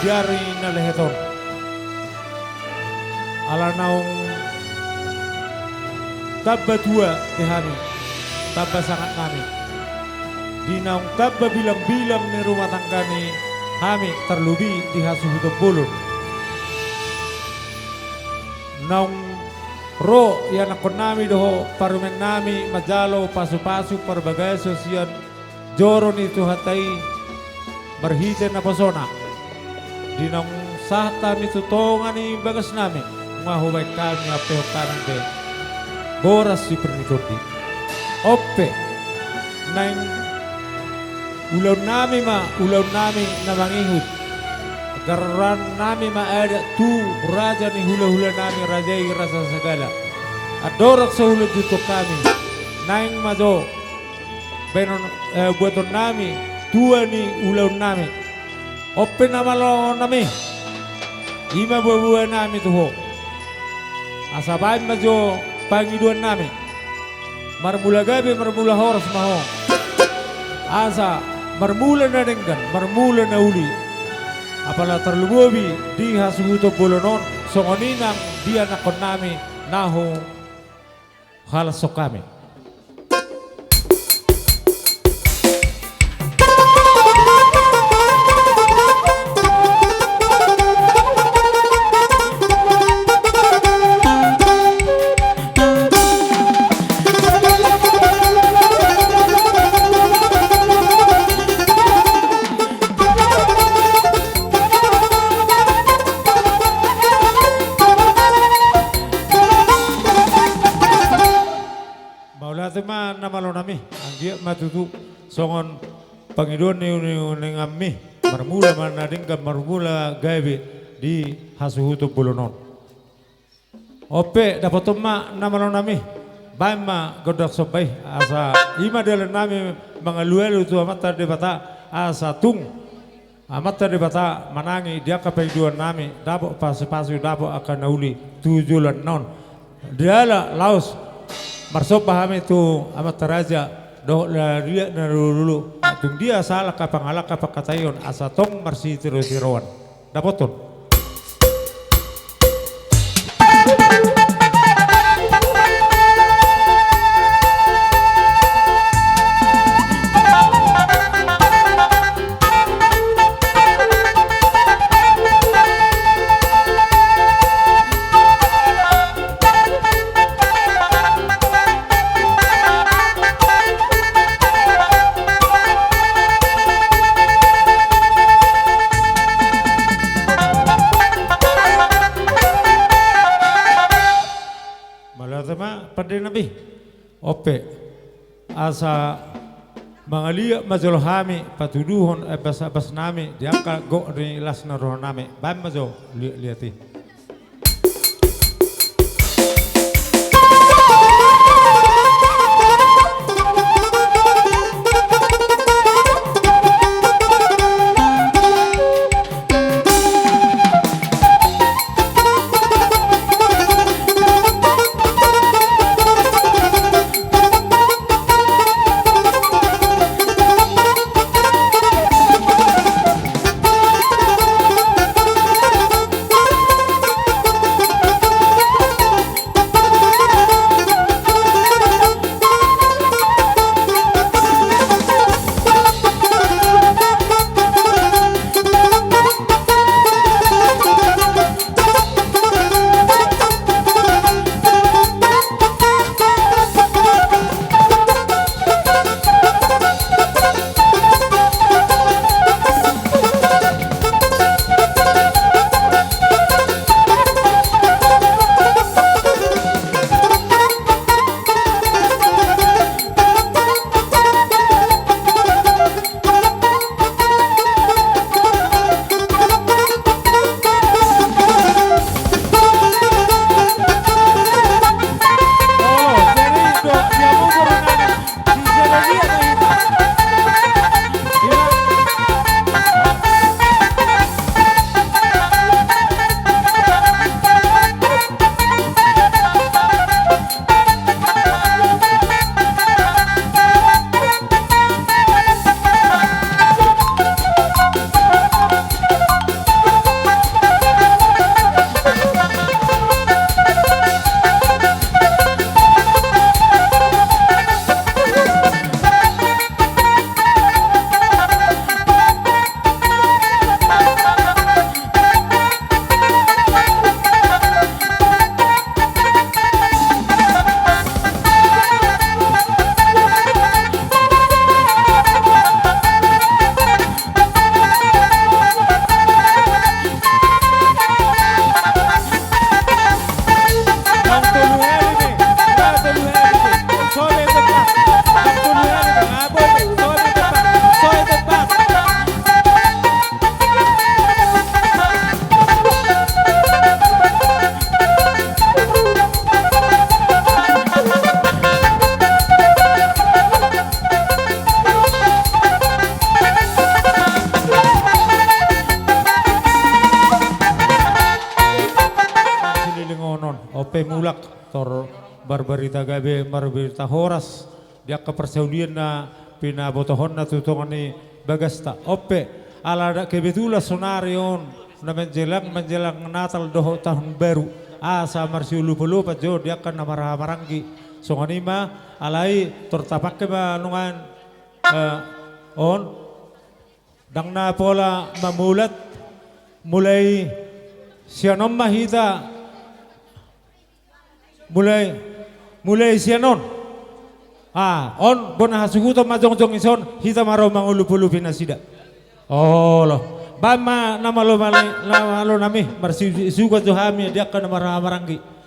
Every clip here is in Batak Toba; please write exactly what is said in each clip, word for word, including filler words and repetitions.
di ari na lehet on. Ala naung tamba tua di hami, tamba sangap nami. Di naung tamba bilang-bilang ni rumah tangga ni hami, tarlobi di hasuhuton bolon. Naung ro ianakkon nami dohot parumaen nami manjalo pasu-pasu parbagason sian joro ni Tuhanta i marhite naposona. Di naung sahat hami tu tonga ni bagas nami, nunga hubaen hami, ampehon hami be boras si pir ni tondi. On pe, naeng ulaon nami ma ulaon nami na mangihut. Garoran nami ma adat tu raja ni hula-hula nami, raja i Raja Sagala. Andorang so hulanjuthon hami, naeng ma jo baenon, eh, buaton nami tua ni ulaon nami. On pe na malo nami, i ma boa-boa nami tu ho. Asa baen ma jo pangidoan nami. Marmula gabe, marmula horas ma ho. Asa marmula na denggan, marmula na uli. Apala tarlumobi di hasuhuton bolon on, songon i nang di ianakkon nami na huhalashon hami. Mauliate ma na malo nami, anggiat ma tutu songon pangidoan ni uning-uninganmi, marmula ma na denggan, marmula gabe di hasuhuton bolon on. On pe, dapothon ma na malo nami, baen ma gondang somba i, asa i ma dalan nami mangalualu tu Amanta Debata, asa tung Amanta Debata manangi di angka pangidoan nami, dapot pasu-pasu, dapot angka na uli tu joloan on. Jala laos marsomba hami tu amanta raja dohot na liat na lulu-lulu, tung dia sahalak hapangalangka pangkataion, asa tong marsitiro-tiroan. Dapothon. Mauliate ma pande nami. On pe, asa mangaliat ma jolo hami patuduhon ambas-ambas nami di angka gok ni las ni roha nami. Baen ma jo liat-liat i. Tor marbarita gabe, marbarita horas di angka parsaulian na pinabotohonna tu tonga ni bagasta. On pe, ala kebetulan sonari on na menjelang, menjelang Natal dohot tahun baru, asa marsiolopolopan jo di angka na marhahamaranggi. Songon i ma, alai tor tapangke ma nuaeng, eh, on. Ndang na pola mamulat, mulai sian on ma hita, mulai, mulai sian on. Ah, on bona hasuhuton ma jongjong dison, hita ma ro mangolopolopi nasida. Olo, baen ma na malo, na malo nami, marsiusukan jo hami di angka na marhahamaranggi.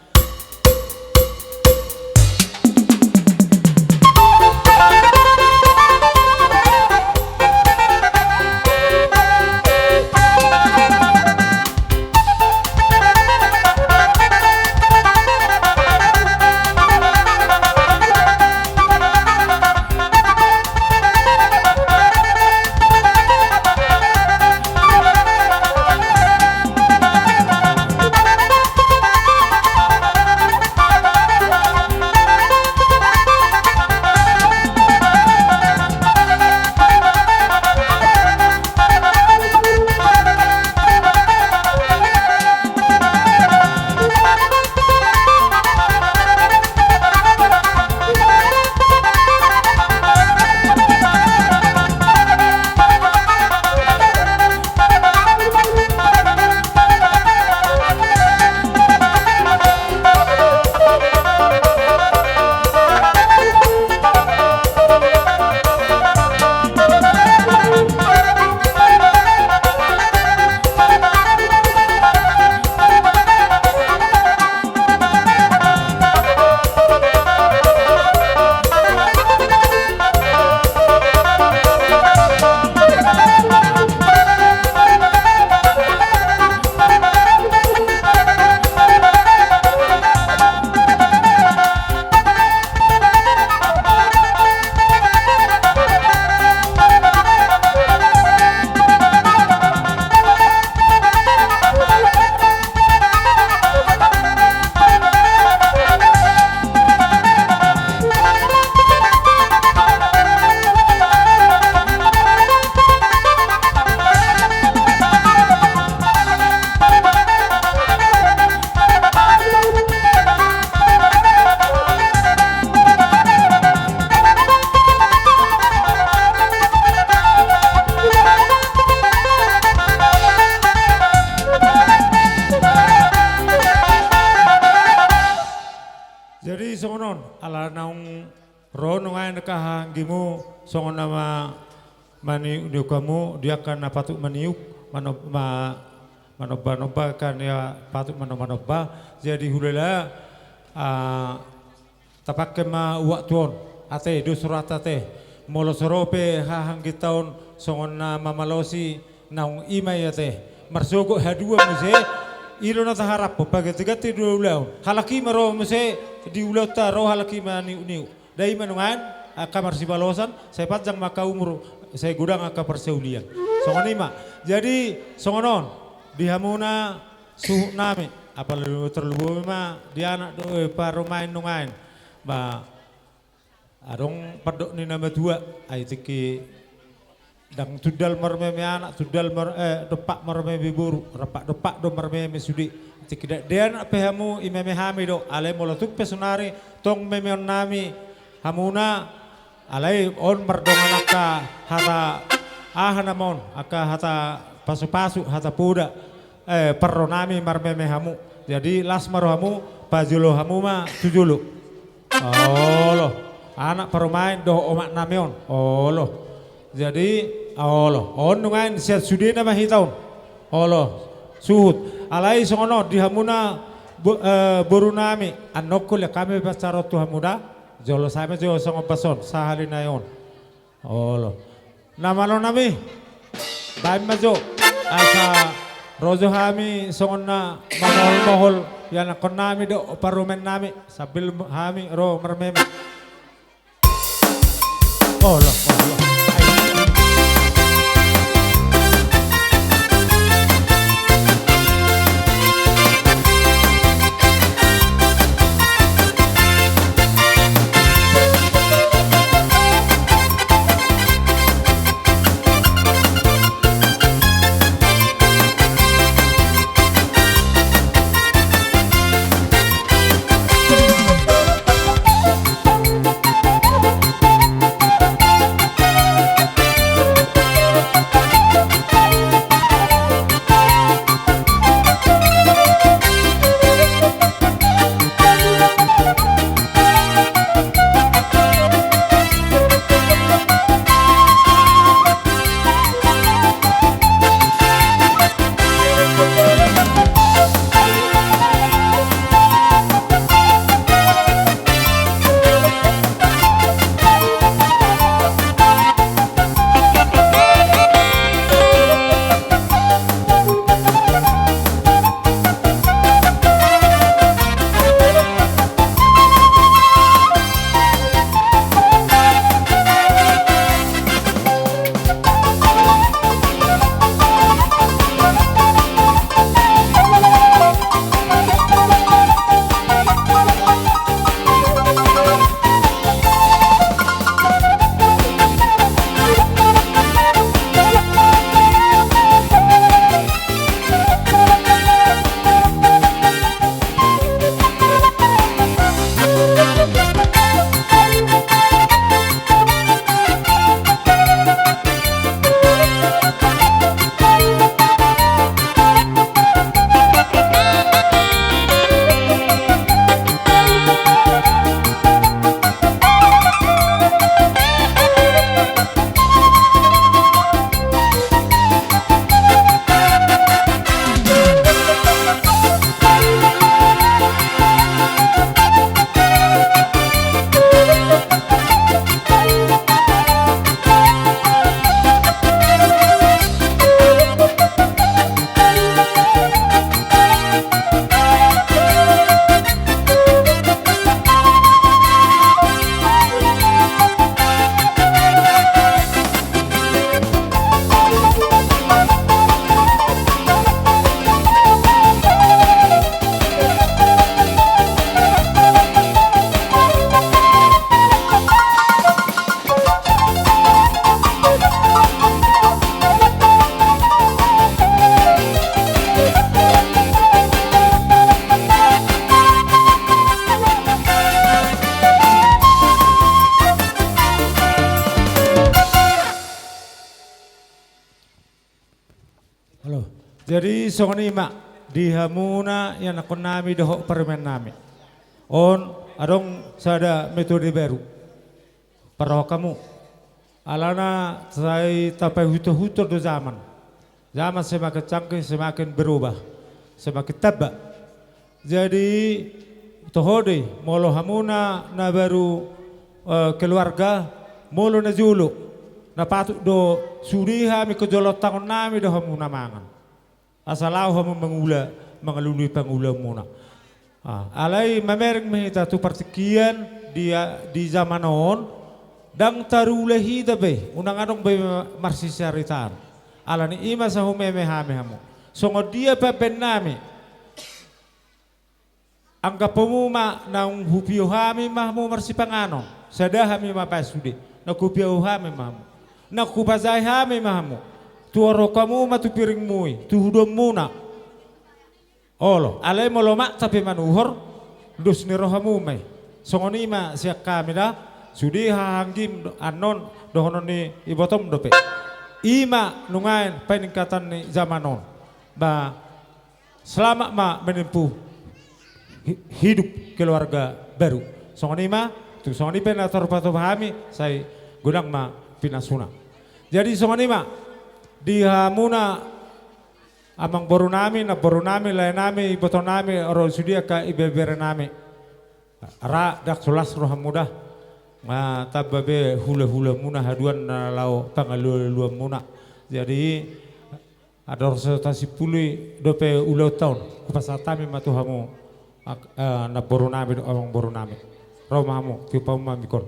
Jadi songon on, ala naung ro nuaeng angka hahaanggimu, songon na ma-, maniuk-niuk hamu, di angka na patut maniuk, mano-, ma-, manomba-nomba angka na patut mano-, manomba. Jadi hulala, ah, tapangke ma waktu on, ate, dos rohanta ate. Molo so ro pe hahaangginta on, songon na mamalosi, naung i ma i ate. Marsogot haduan muse, i do na taharaphon, paganti-ganti do ulaon. Halak i ma ro muse, di ulaonta ro halak i maniuk-niuk. Dai ma nuaeng, angka marsibalosan, sai panjang ma angka umur, sai godang angka parsaulian. Songon i ma. Jadi, songon on, di hamuna suhut nami, apalagi terlebih ma, di anak do, eh, parumaen nuaeng. Ba, adong pandok ni na matua, ai tingki Ndang tundal marmeme anak, tundal mar-, eh, dompak marmeme boru, dompak-dompak do marmeme sude. Tingki dakdanak pe hamu, imeme hami do, alai molo tung pe sonari, tong memeon nami, hamuna, alai on mardongan angka hata, aha nama on, angka hata pasu-pasu, hata poda, eh, parro nami marmeme hamu. Jadi, las ma rohamu, pajolo hamu ma, tu jolo. Olo, anak parumaen dohot omak nami on. Olo. Jadi, olo. On nuaeng sian sudena ma hita on. Olo, suhut. Alai songon on, di hamuna bo-, eh, boru nami. Annon hulehon hami pansaroton tu hamu da. Jolo sae ma jo songon bas on, sahali nai on. Olo. Na malo nami. Baen ma jo. Asa ro jo hami songon na mamohol-mohol. Ianakkon nami do parumaen nami. Sambil hami ro marmeme. Olo, olo. Jadi songon i ma di hamuna ianakkonnami dohot parumaennami. On adong sada metode baru. Parrohahon hamu. Alana sai tapaihutihut do zaman. Zaman semakin canggih, semakin berubah. Semakin tamba. Jadi toho do i, molo hamuna na baru, eh, keluarga, molo na jolo, na patut do sude hami hujolo tangihononnami do hamuna mangan. Asa laho hamu mangula, mangalului pangulaonmuna. Ah, alai mamereng ma hita tu partingkian di, di zaman on, ndang tarula hita be, unang adong be marsisaritaan. Alani i ma sai humeme hami hamu. Songon dia pe baennami. Anggap hamu ma naung hupio hami ma hamu marsipanganon, sada hami ma baen sude, naung hupio hami ma hamu, naung hupajae hami ma hamu, tuor hamu ma tu piringmu i, tu hudonmuna. Olo, alai molo makta pe manuhor, dos ni rohamu ma i. Songon i ma sian hami da, sude haha anggim do-, annon dohonon ni ibotom dope. I ma nuaeng peningkatan ni zaman on. Ba, selamat ma menempuh hi-, hidup keluarga baru. Songon i ma, tung songon i pe na tarpatupa hami, sai godang ma pinasuna. Jadi songon i ma, di hamuna amangborunami, namborunami, laenami, ibotonami, ro sude angka ibeberenami. Ra ndang so las rohamuna da. Nga tamba be hulahulamuna haduan na laho pangalualuanmuna. Jadi, andor so tasimpuli dope ulaonta on, hupasahat hami ma tu hamu, ak-, eh, namborunami dohot amangborunami. Ro ma hamu, tiop hamu ma mikon.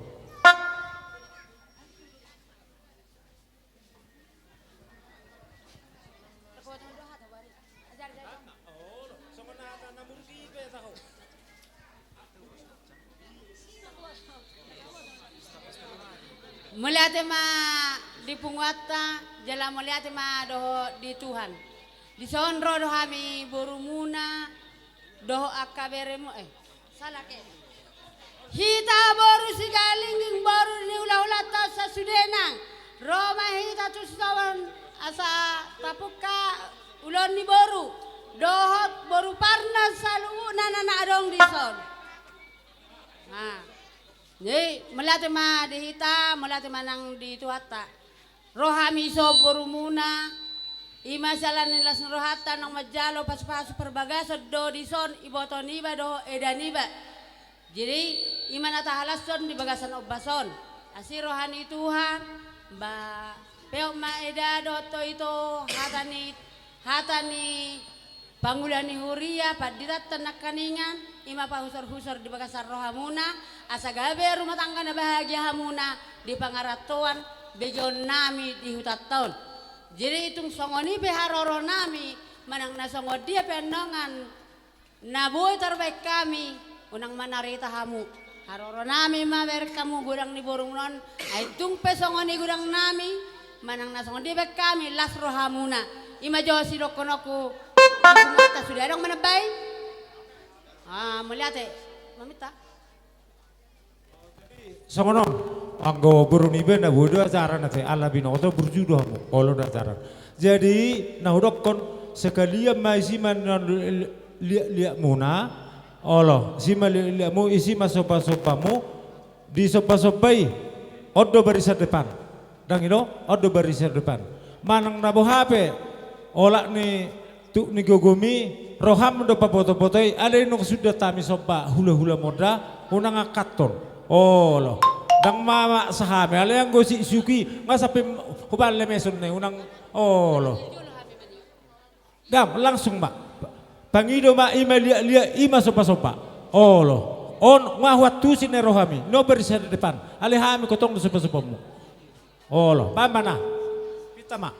Mauliate ma di punguanta, jala mauliate ma dohot di Tuhan. Dison ro do hami borumuna, dohot angka beremu, eh, Salake. Hita boru Sigalingging, boru ni hulahulanta sasudena. Ro ma hita tu son asa tapungka ulaon ni boru. Dohot boru Parna saluhutna na adong dison. Nah. Jadi, mauliate ma di hita, mauliate ma nang di Tuhanta. Ro hami dison borumuna, i ma siala ni las ni rohanta naung manjalo pasupasu parbagason do dison iboto niba dohot eda niba. Jadi, i ma na tahalashon di bagasan ombas on. Asi roha ni Tuhan, ba, peop ma eda dohot ito hata ni, hata ni pangula ni huria, panditanta nangkaningan, i ma pahusorhusor di bagasan rohamuna, asa gabe rumah tangga na bahagia hamuna di pangarantoan begeonnami di hutanta on. Jadi tung songon i pe haroronami, manang na songon dia pe annongan na boi tarbaen hami, unang manarita hamu. Haroronami ma bereng hamu godang ni borumuna on, ai tung pe songon i godangnami, manang na songon dia baen hami las rohamuna. I ma jo sidohononku, di punguanta sude adong manambai. Ah, mauliate. Maminta. Songon on, anggo boru niba na boi do ajaran ate, ala binoto burju do hamu, olo do ajaran. Jadi, na hudokkon, sekalian ma isi ma non li-, li-, liat-liatmuna, Olo, isi ma liat-liatmu, isi ma sombasombamu, di sombasomba i, on do barisan depan. Dang i do, on do barisan depan. Manang na boha pe, olat ni tuk ni gogom i, roham do pabotoboto i, alai nunga sundat hami somba hulahulamu on da, unang angkathon. Olo. Dang ma maksa hami, alai anggo sik suki, nga sampe hubaen lemeson na i, unang, olo. Dang, langsung ma. Pangido ma, i ma liat-liat, i ma sombasomba. Olo. On, nga huantusi na i rohami. On barisan depan. Alai hami hutong do sombasombamu. Olo. Baen ma na. Pinta ma.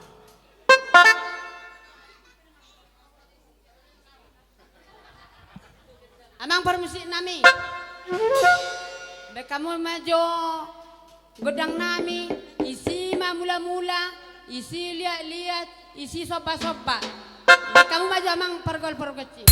Amang parmusiknami. Baen hamu ma jo godangnami, isi ma mulamula, isi liatliat, isi sombasomba. Baen hamu ma jo amang pargol pargonsi.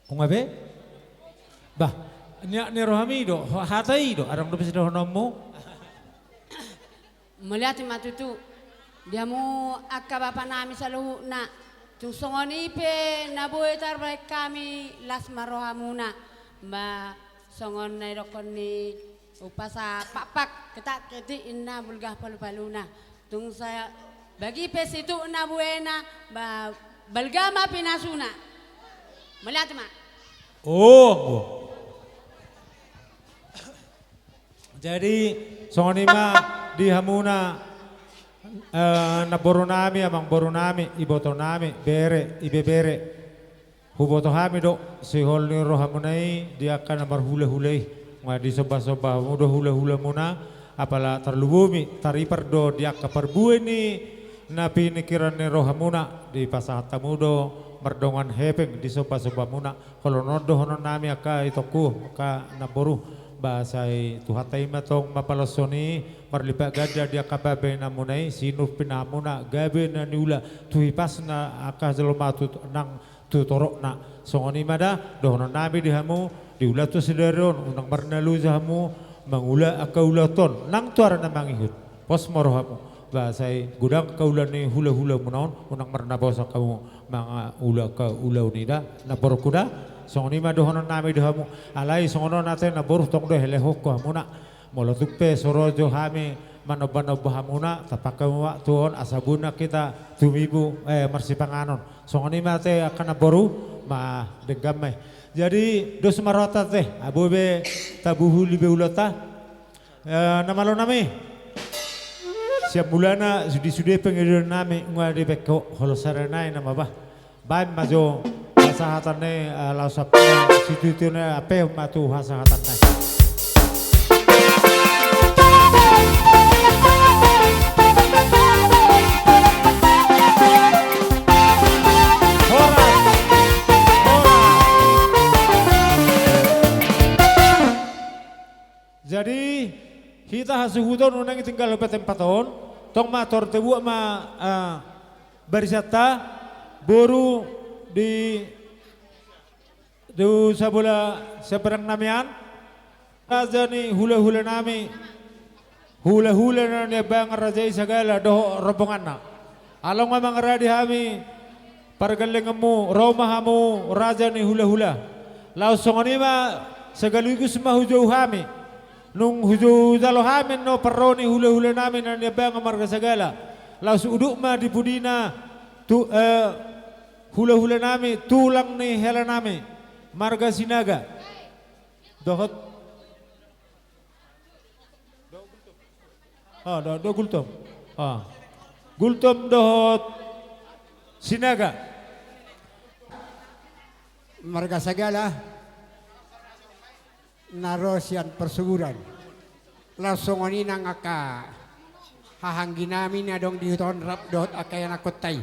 Nunga be? Bah, niat ni rohami do, ho-, hata i do, adong dope sidohononmu. Mauliate ma tutu. Di hamu angka bapanami saluhutna. Tung songon i pe na boi tarbahen hami, las ma rohamuna. Ba songon na didokkon ni umpasa pakpak, ketak ketik inna bulga palupaluna. Tung sa bagi pe situhuk na buena, ba balga ma pinasuna. Mauliate ma. Oh, anggo. Jadi, songon i ma di hamuna, eh, namborunami, amangborunami, ibotonami, bere, ibebere. Huboto hami do sihol ni rohamuna i di angka na marhulahula i. Nga disombasomba hamu do hulahulamuna, apala tarlumobi, taripar do di angka parbue ni na piningkiran ni rohamuna, dipasahat hamu do mardongan hepeng disombasombamuna. Olo, on dohononnami angka itongku, angka namboru, ba sai Tuhanta i ma tong mapalashon i, marlipat ganda di angka bahenamuna i, sinur pinahanmuna, gabe na niula tu hipasna angka jolma tu, nang tu torokna. Songon i ma da dohononnami di hamu, di ulaonta sadari on, unang marnaloja hamu mangula angka ulaonta on, nang tu ari na mangihut. Pos ma rohamu. Ba sai godang angka ulaon ni hulahulamuna on, unang marnaposo hamu mangula angka ulaon i da, namborungku da. Songon i ma dohononnami di hamu. Alai songon on ate namboru, tong do helehonku hamuna. Molo tung pe so ro jo hami manombanomba hamuna, tampakkan ma waktu on asa boi nang hita tumibu, eh, marsipanganon. Songon i ma ate angka namboru, ma denggan ma i. Jadi, dos ma rohanta ate, abo be tabuhuli be ulaonta. Eh, na malonami. Sian mulana, sude-sude pangidoannami, nunga dibahen ho, holan sada nai nama bah. Bahen ma jo hasahatan nai, eh, laos situtu nai, ampehon ma tu hasahatan nai. Horas. Horas. Jadi, hita hasuhuton unang tinggal pe tempat on, tong ma tor tabuat ma, eh, barisanta, boru di tu sabola seberang nami an, raja ni hulahulanami, hulahula na niambangan raja i sagala dohot rombonganna. Along ma mangaradi hami pargellengmu, ro ma hamu raja ni hulahula. Laos songon i ma, sekaligus ma hujou hami. Nung hujou jalo hami annon parro ni hulahulanami na niambangan marga Sagala. Laos uduk ma di pudina tu, eh, hulahulanami, tulang ni helanami, marga Sinaga. Dohot. Oh, do, do Gultom. Oh. Gultom dohot Sinaga. Marga Sagala na ro sian parsuburan. Laos songon i nang angka hahangginami na adong di huta on rap dohot angka ianakkonta i.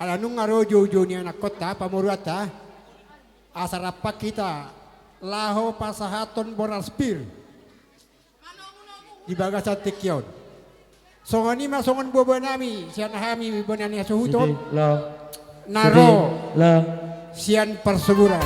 Ala nunga ro joujou ni anakkonta, pamoruonta, asa rap hita laho pasahathon boras pir di bagasan tingki on. Songon i ma songon boaboanami, sian hami bona ni hasuhuton, na ro sian parsuburan.